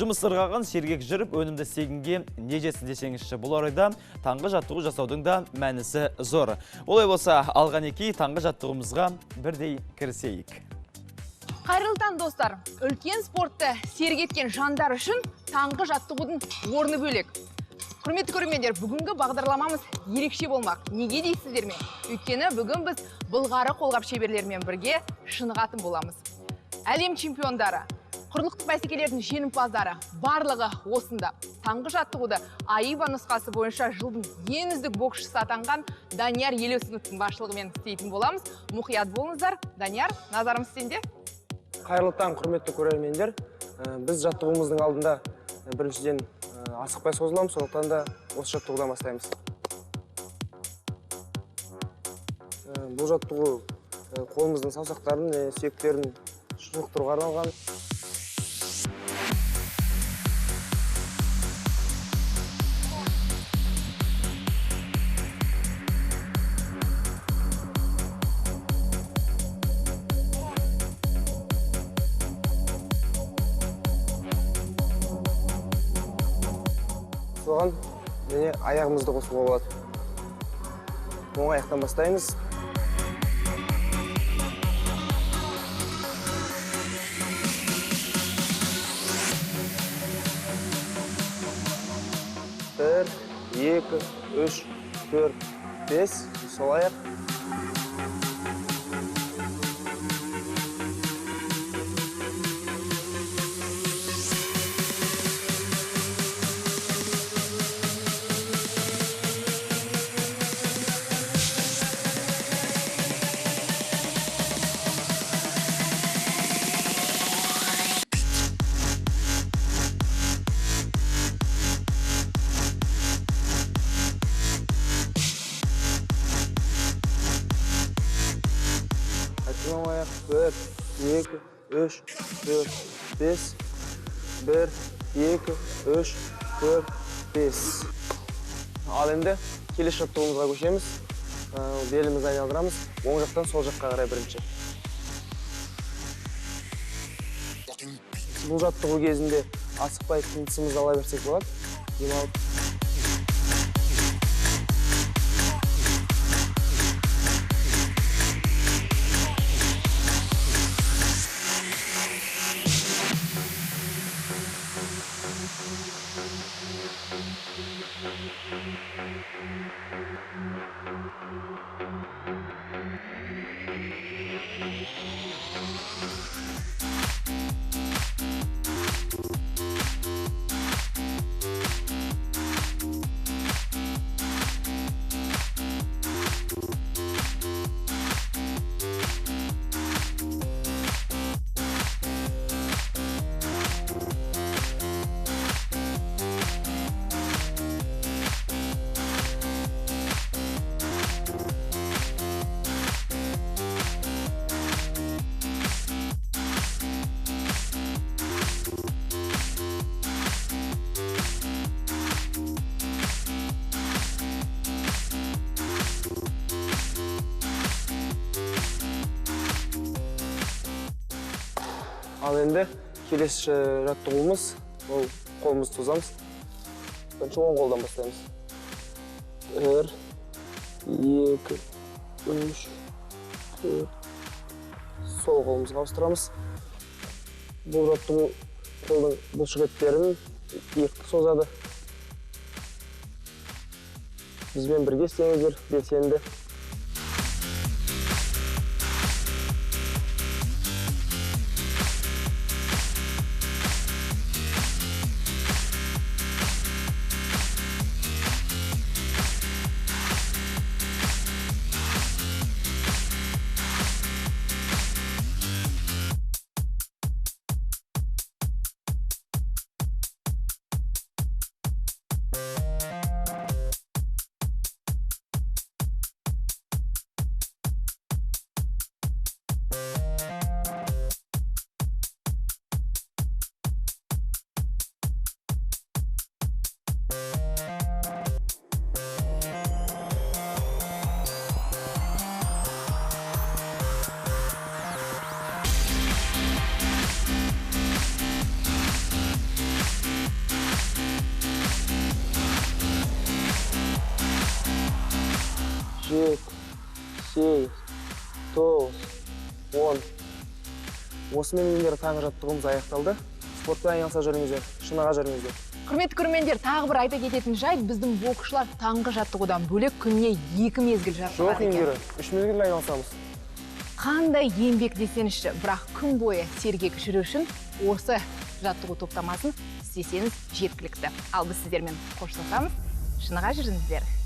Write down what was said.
Жұмыс ырғағын сергек жүріп, өнімді істегенге не жетсін десеңізші. Бұл орайда таңғы жаттығу жасаудың да мәнісі зор. Олай болса, алғанеки таңғы жаттығуымызға бірдей кірісейік. Қайырлы таң, достар! Үлкен спортты серік еткен жандар үшін таңғы жаттығудың орны бөлек. Құрметті көрермендер, бүгінгі бағдарламамыз ерекше болмақ. Неге дейсіздер ме? Өйткені бүгін біз былғары қолғап шеберлерімен бірге шынығатын боламыз. Әлем чемпиондары, құрлықтық бәсекелердің жеңімпаздары барлығы осында. Таңғы жаттығуды АИБА нұсқасы бойынша жылдың ең үздік боксшысы атанған Данияр Елеусіновтің басшылығымен істейтін боламыз. Мұқият болыңыздар. Данияр, назарымыз сенде. Қайырлы таң, құрметті көрермендер. Біз жаттығуымыздың алдында біріншіден асықпай созыламыз, сондықтан да осы жаттығудан бастаймыз. Бұл жаттығу қолымыздың саусақтарын, сүйектерін шынықтыруға арналған. Соған міне аяғымызды қосуға болады. Оң аяқтан бастаймыз. Бір, екі, үш, төрт, бес. Сол аяқ. Бір, екі, үш, төрт, бес. Бір, екі, үш, төрт, бес. Ал енді келесі жаттығуымызға көшеміз. Белімізді айналдырамыз. Оң жақтан сол жаққа қарай бірінші. Бұл жаттығу кезінде асықпай тынысымызды ала берсек болады. Демалып. Ал енді келесі жаттығуымыз, ол қолымызды созамыз. Бірінші оң қолдан бастаймыз. Бір, екі, үш, төрт. Сол қолымызға ауыстырамыз. Бұл жаттығу қолдың бұлшықеттерін иықты созады. Бізбен бірге істеңіздер, белсенді. 7, 8, 9, 10. Осымен ендері таңғы жаттығуымыз аяқталды. Спортпен айналыса жүріңіздер, шыныға жүріңіздер. Құрметті көрермендер, тағы бір айта кететін жайт, біздің боксшылар таңғы жаттығудан бөлек күніне 2 мезгіл Жоқ, жаттығады екен. Индира, 3 мезгіл айналысамыз. Қандай еңбек десеңізші, бірақ күн бойы сергек жүру үшін осы жаттығу топтамасын істесеңіз жеткілікті. Ал біз сіздермен қоштасамыз. Шыныға жүріңіздер.